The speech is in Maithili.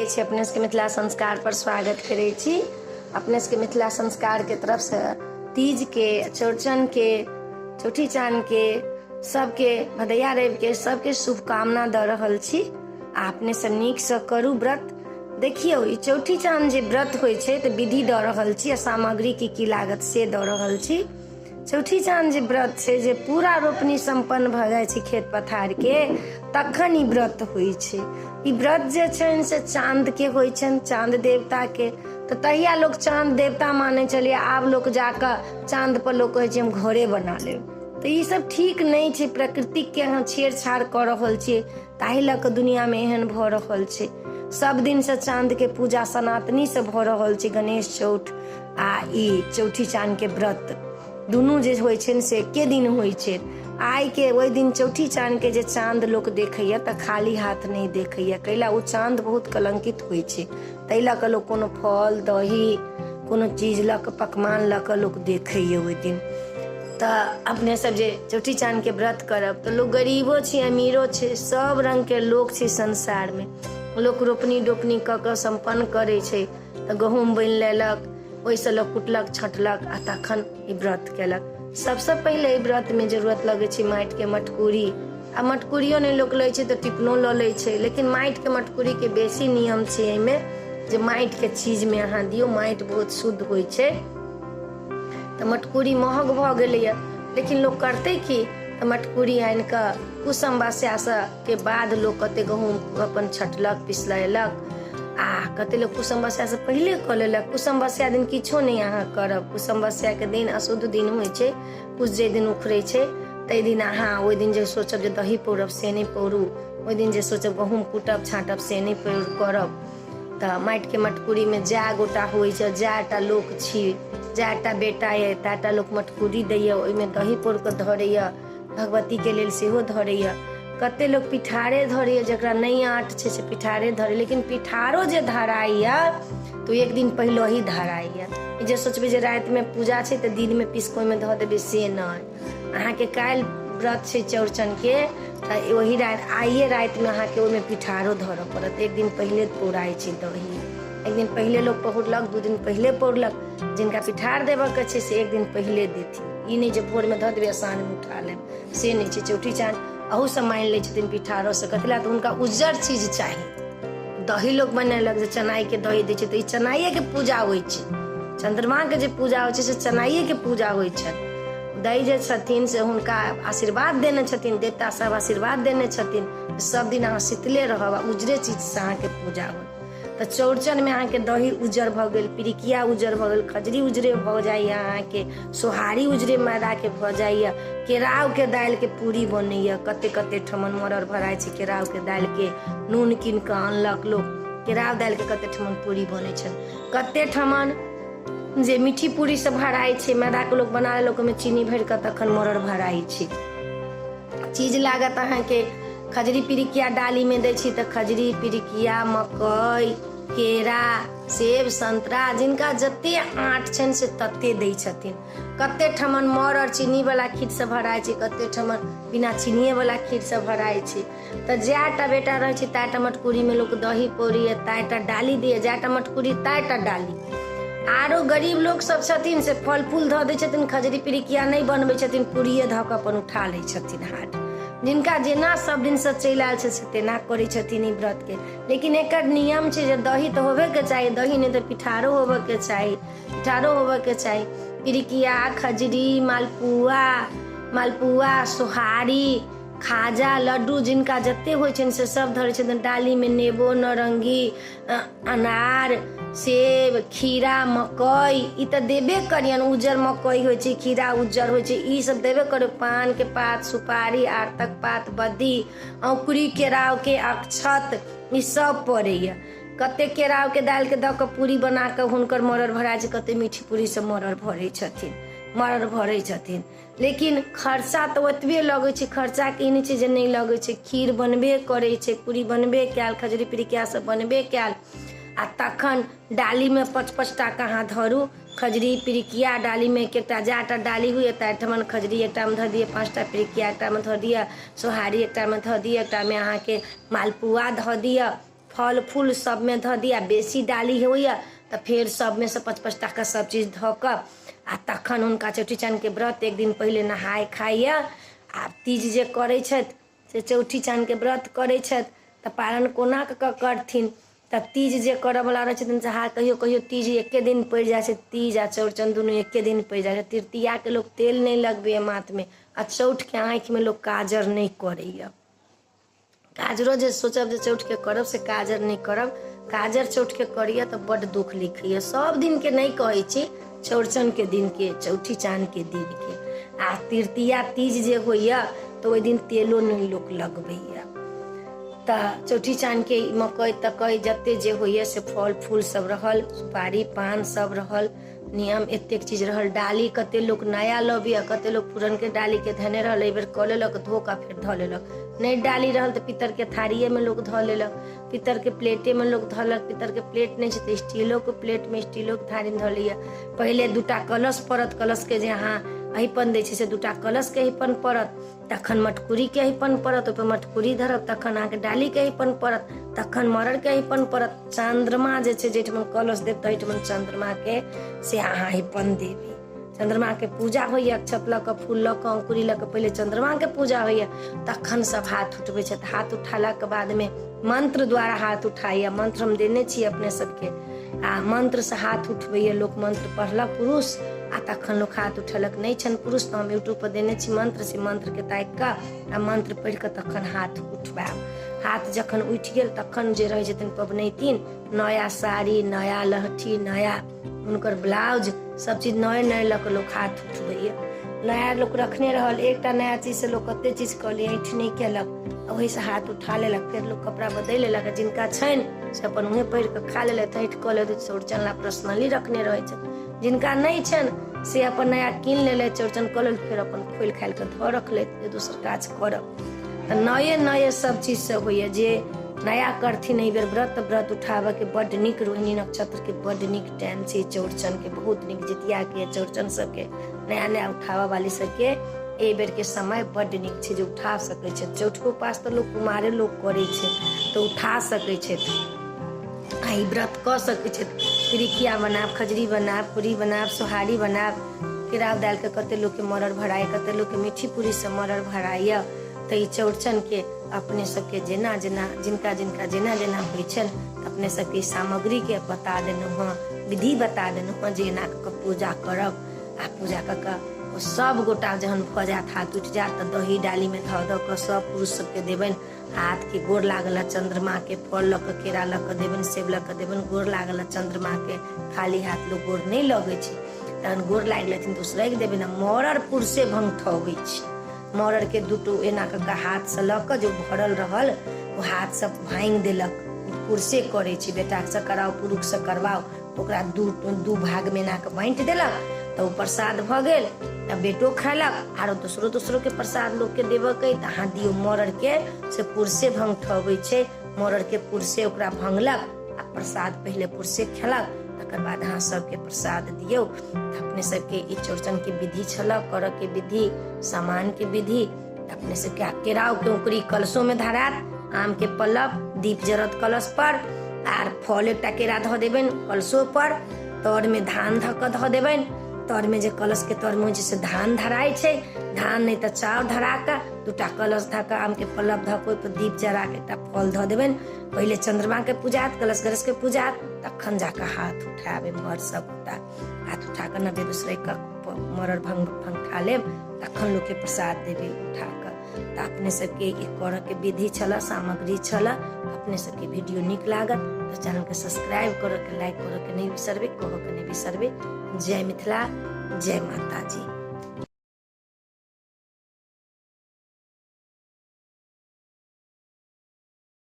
छी अपने सबके मिथिला संस्कार पर स्वागत करै छी। अपने सबके मिथिला संस्कार के तरफ से तीज के, चौड़चन के, चौठी चाँद के, सबके भदैया रवि के सबके शुभकामना दऽ रहल छी। आ अपने सब नीक सँ करू व्रत। देखियौ, ई चौठी चाँद जे व्रत होइ छै तऽ विधि दऽ रहल छी आ सामग्री की की लागत से दऽ रहल छी। चौठी चाँद जे व्रत छै, जे पूरा रोपनी सम्पन्न भऽ जाइ छै खेत पथारके, तखन ई व्रत होइ छै। ई व्रत जे छनि से चाँदके होइ छनि, चाँद देवताके। तऽ तहिया लोक चाँद देवता मानै छलियै, आब लोक जाकऽ चाँदपर लोक कहै छै हम घरे बना लेब। तऽ ई सब ठीक नहि छै। प्रकृतिके अहाँ छेड़छाड़ कऽ रहल छियै, ताहि लऽ कऽ दुनिआँमे एहन भऽ रहल छै। सब दिनसँ चाँदके पूजा सनातनीसँ भऽ रहल छै। गणेश चौठ आ ई चौठी चाँदके व्रत दुनू जे होइ छनि से एके दिन होइ छै। आइके ओहि दिन चौठी चाँदके जे चाँद लोक देखैए तऽ खाली हाथ नहि देखैए, कैला ओ चाँद बहुत कलंकित होइ छै। ताहि लऽ कऽ लोक कोनो फल, दही, कोनो चीज लऽ कऽ, पकवान लऽ कऽ लोक देखैए ओहि दिन। तऽ अपने सब जे चौठी चाँदके व्रत करब तऽ लोक गरीबो छै, अमीरो छै, सब रङ्गके लोक छै संसारमे। लोक रोपनी डोपनी कऽ कऽ सम्पन्न करै छै तऽ गहूँम बनि लेलक, ओहिसँ लोक कुटलक छँटलक आ तखन ई व्रत केलक। सबसँ पहिले एहि व्रतमे जरूरत लगै छै माटिके मटकूरी। आ मटकूरियो नहि लोक लै छै तऽ टिपनो लऽ लै छै, लेकिन माटिके मटकूरीके बेसी नियम छै एहिमे जे माटिके चीजमे अहाँ दियौ, माटि बहुत शुद्ध होइ छै। तऽ मटकूरी महग भऽ गेलैए, लेकिन लोक करतै की? तऽ मटकूरी आनि कऽ कुश अमावस्यासँ के बाद लोक कते गहूँम अपन छटलक, पिसलेलक, आ कते लोक कुश अमावस्यासँ पहिले कऽ लेलक। कुश अमावस्या दिन किछो नहि अहाँ करब। कुश अमावस्याके दिन अशुद्ध दिन होइ छै। कुश जाहि दिन उखड़ै छै ताहि दिन अहाँ ओहि दिन जे सोचब जे दही पौरब से नहि पौरू, ओहि दिन जे सोचब गहूँम कुटब छाँटब से नहि पौर करब। तऽ माटिके मटकूरीमे जए गोटा होइ छै, जएटा लोक छी, जएटा बेटा अइ तएटा लोक मटकूरी दैए, ओहिमे दही पौर कऽ धरैए, भगवतीके लेल सेहो धरैए। कते लोक पिठारे धरैए, जकरा नहि आँट छै से पिठारे धरैए, लेकिन पिठारो जे धराइए तऽ एक दिन पहिले ही धराइए। ई जे सोचबै जे रातिमे पूजा छै तऽ दिनमे पीस कऽ ओहिमे धऽ देबै से नहि। अहाँके काल्हि व्रत छै चौड़चनके तऽ ओही राति, आइए रातिमे अहाँके ओहिमे पिठारो धरऽ पड़त। एक दिन पहिले पौराइ छै दही, एक दिन पहिले लोक पौरलक, 2 दिन पहिले पौरलक। जिनका पिठार देबऽके छै से एक दिन पहिले देथिन। ई नहि जे भोरमे धऽ देबै आ साँझमे उठा लेब, से नहि छै। चौठी चाँद अहूसँ मानि लै छथिन पिठारोसँ, कथी लए तऽ हुनका उज्जर चीज चाही। दही लोक बनेलक जे चनाइके दही दै छै तऽ ई चनाइएके पूजा होइ छै। चन्द्रमाके जे पूजा होइ छै से चनाइएके पूजा होइ छनि। दै जे छथिन से हुनका आशीर्वाद देने छथिन, देवता सब आशीर्वाद देने छथिन, सब दिन अहाँ शीतले रहब आ उजरे चीजसँ अहाँके पूजा होत। तऽ चौड़चनमे अहाँके दही उज्जर भऽ गेल, पिरिकिया उज्जर भऽ गेल, खजरी उजरे भऽ जाइए, अहाँके सोहारी उजरे मैदाके भऽ जाइए, केराउके दालिके पूरी बनैए। कते कते ठमन मरड़ भराइ छै केराउके दालिके, नून कीन कऽ अनलक लोक, केराउ दालिके कते ठमन पूरी बनै छनि। कते ठमन जे मीठी पूरी सब भराइ छै, मैदाके लोक बना लेलक, ओहिमे चीनी भरि कऽ तखन मरड़ भराइ छै। चीज लागत अहाँके खजरी पिरिकिया डालीमे दै छी तऽ खजरी, पिरिकिया, मकइ, केरा, सेब, संतरा, जिनका जते आँट छनि से तते दै छथिन। कते ठमन मर चीनीवला खीरसँ भराइ छै, कते ठमन बिना चीनिएवला खीरसँ भराइ छै। तऽ जएटा बेटा रहै छै ताएटा मटकुरीमे लोक दही पौरैए, ताएटा डाली दैए, जएटा मटकुरी ताएटा डाली। आरो गरीब लोक सब छथिन से फल फूल धऽ दै छथिन, खजरी पिरिकिया नहि बनबै छथिन, पूरिये धऽ कऽ अपन उठा लै छथिन हाथ। जिनका जेना सब दिनसँ चलि आयल छै से तेना करै छथिन ई व्रतके। लेकिन एकर नियम छै जे दही तऽ होबेके चाही, दही नहि तऽ पिठारो होबऽके चाही, पिठारो होबऽके चाही। पिरिकिया, खजरी, मालपुआ, मालपुआ, सोहारी, खाजा, लड्डू, जिनका जते होइ छनि से सब धरै छथिन। डालीमे नेबो, नारङ्गी, अनार, सेब, खीरा, मकइ ई तऽ देबे करियनि। उज्जर मकइ होइ छै, खीरा उज्जर होइ छै, ई सब देबे करू। पानके पात, सुपारी, आरतक पात, बद्दी, औंकुरी, केराउके अक्षत, ई सब पड़ैए। कते केराउके दालिके दऽ कऽ पूरी बना कऽ हुनकर मरड़ भराइ छै, कते मीठी पूरीसँ मरड़ भरै छथिन, मरड़ भरै छथिन। लेकिन खर्चा तऽ ओतबे लगै छै, खर्चाके ई नहि छै जे नहि लगै छै। खीर बनबे करै छै, पूरी बनबे कयल, खजूरी पिरिकिया सब बनबे कयल। आ तखन डालीमे 5-5 टाके अहाँ धरू खजूरी पिरिकिया। डालीमे एक एकटा जाटा डाली हुए तऽ एहिठमन खजूरी एकटामे धऽ दिअ, 5टा पिरिकिया एकटामे धऽ दिअ, सोहारी एकटामे धऽ दिअ, एकटामे अहाँके मालपुआ धऽ दिअ, फल फूल सभमे धऽ दिअ। बेसी डाली होइए तऽ फेर सभमे सँ 5 5 टाके सभ चीज धऽ कऽ आ तखन हुनका चौठी चानके व्रत एक दिन पहिले नहाय खाइए। आ तीज जे करै छथि से चौठी चानके व्रत करै छथि तऽ पारण कोना कऽ करथिन? तऽ तीज जे करऽवला रहै छथिन से हा कहियो कहियो तीज एके दिन पड़ि जाइ छै। तीज आ चौड़चन दुनू एके दिन पड़ि जाइ छै। तृतीयाके लोक तेल नहि लगबैए माथमे आ चौठके आँखिमे लोक काजर नहि करैए। काजरो जे सोचब जे चौठके करब से काजर नहि करब। काजर चौठके करैए तऽ बड्ड दुःख लिखैए। सब दिनके नहि कहै छी, चौड़चनके दिनके, चौठी चानके दिनके। आ तृतीया तीज जे होइए तऽ ओहि दिन तेलो नहि लोक लगबैए। तऽ चौठी चानके मकइ तकइ जते जे होइए से फल फूल सब रहल, सुपारी पान सब रहल, नियम एतेक चीज रहल। डाली कते लोक नया लबैए, कते लोक पुरनके डालीके धेने रहल, एहिबेर कऽ लेलक धो कऽ फेर धऽ लेलक। नहि डाली रहल तऽ पित्तरके थारिएमे लोक धऽ लेलक, पित्तरके प्लेटेमे लोक धऽ लेलक। पित्तरके प्लेट नहि छै तऽ स्टीलोके प्लेटमे, स्टीलोके थारीमे धऽ लैए। पहिले 2टा कलश पड़त, कलशके जे अहाँ अहिपन दै छी से 2टा कलशके अहिपन पड़त, तखन मटकुरीके अहिपन पड़त, ओहिपर मटकुरी धरब, तखन अहाँके डालीके अहिपन पड़त, तखन मरड़के अहिपन पड़त। चन्द्रमा जे छै जाहिठमन कलश देब तहिठमन चन्द्रमाके से अहाँ अहिपन देबै। चन्द्रमाके पूजा होइए, अक्षत लऽ कऽ, फूल लऽ कऽ, अंकुरी लऽ कऽ पहिले चन्द्रमाके पूजा होइए, तखन सब हाथ उठबै छथि। हाथ उठेलाके बादमे मंत्र द्वारा हाथ उठाइए। मंत्र हम देने छी अपने सबके, आ मंत्रसँ हाथ उठबैए लोक। मंत्र पढ़लक पुरुष आ तखन लोक हाथ उठेलक। नहि छनि पुरुष तऽ हम यूट्यूबपर देने छी मंत्र, से मंत्रके ताकि कऽ आ मंत्र पढ़ि कऽ तखन हाथ उठबायब। हाथ जखन उठि गेल तखन जे रहै छथिन पबनैतिन नया साड़ी, नया लहठी, नया हुनकर ब्लाउज, सब चीज नए नए लऽ कऽ लोक हाथ उठबैए। नया लोक रखने रहल, एकटा नया चीजसँ लोक कते चीज कऽ लिअ, ऐंठ नहि केलक, ओहिसँ हाथ उठा लेलक। फेर लोक कपड़ा बदलि लेलक। जिनका छनि से अपन उहे पहिर कऽ खा लेलथि, ऐंठ कऽ लेलथि, चौड़चन ला पर्सनली रखने रहै छथि। जिनका नहि छनि से अपन नया कीन लेलथि, चौड़चन कऽ लेलथि, फेर अपन खोलि खालि कऽ धऽ रखलथि जे दोसर काज करब। तऽ नए नए सब चीजसँ होइए। जे नया करथिन एहि बेर व्रत, तऽ व्रत उठाबऽके बड्ड नीक रोहिणी नक्षत्रके बड्ड नीक टाइम छै। चौड़चनके बहुत नीक, जितियाके, चौड़चन सबके नया नया उठाबऽ वाली सबके एहि बेरके समय बड्ड नीक छै जे उठा सकै छथि। चौठके उपास तऽ लोक कुमारे लोक करै छै तऽ उठा सकै छथि आ ई व्रत कऽ सकै छथि। पिरिकिया बनायब, खजरी बनायब, पूरी बनायब, सोहारी बनायब, केराउ दालिके कते लोकके मरड़ भराइए, कते लोकके मीठी पूरीसँ मरड़ भराइए। तऽ ई चौड़चनके अपने सबके जेना जेना जिनका जिनका जेना जेना होइ छनि, अपने सबके ई सामग्रीके बता देलहुँ हँ, विधि बता देलहुँ हँ जे एना कऽ कऽ पूजा करब। आ पूजा कऽ कऽ ओ सब गोटा जहन भऽ जायत, हाथ उठि जायत, तऽ दही डालीमे धऽ धऽ कऽ सब पुरुष सबके देबनि। हाथके गोर लागल चन्द्रमाके फल लऽ कऽ, केरा लऽ कऽ देबनि, सेब लऽ कऽ देबनि, गोर लागल चन्द्रमाके। खाली हाथ लोक गोर नहि लगै छै। तहन गोर लागि लेथिन तऽ उसरगि देबनि। आ मरड़ पुरुषे भङ्गठबै छै। मरड़के दूटो एना कऽ कऽ हाथसँ लऽ कऽ जे भरल रहल ओ हाथसँ भाङि देलक। पुरुषे करै छै, बेटासँ कराउ, पुरुषसँ करवाउ, ओकरा दू भागमे एना कऽ बाँटि देलक तऽ ओ प्रसाद भऽ गेल। तऽ बेटो खयलक आरो दोसरो दोसरोके प्रसाद लोकके देबऽके तऽ अहाँ दियौ। मरड़के से पुरुषे भङ्गठबै छै। मरड़के पुरुषे ओकरा भङ्गलक आ प्रसाद पहिले पुरुषे खेलक, तकर बाद अहाँ सबके प्रसाद दियौ। अपने सबके ई चौड़चनके विधि छलऽ, करऽके विधि, सामानके विधि। अपने सबके आ केराउके औंकुरी कलशोमे धरायत, आमके पल्लव, दीप जरत कलश पर, आर फल एकटा केरा धऽ देबनि कलशो पर, तरमे धान धऽ कऽ धऽ देबनि। तरमे जे कलशके तरमे होइ छै से धान धराइ छै, धान नहि तऽ चाउर धरा कऽ 2टा कलश धऽ कऽ आमके पल्लव धऽ कऽ ओहिपर दीप जरा कऽ एकटा फल धऽ देबनि। पहिले चन्द्रमाके पूजा हैत, कलश गरसके पूजा हैत, तखन जाकऽ हाथ उठायब। एम्हर सब गोटा हाथ उठा कऽ नवेद उसरगि कऽ मरड़ भंग भंगठा लेब, तखन लोकके प्रसाद देबै उठा कऽ। तऽ अपने सबके ई करऽके विधि छलऽ, सामग्री छलऽ। अपने सबके वीडियो नीक लागत तऽ चैनलके सब्सक्राइब करऽके, लाइक करऽके नहि बिसरबै, कहऽके नहि बिसरबै। जय मिथिला, जय माताजी।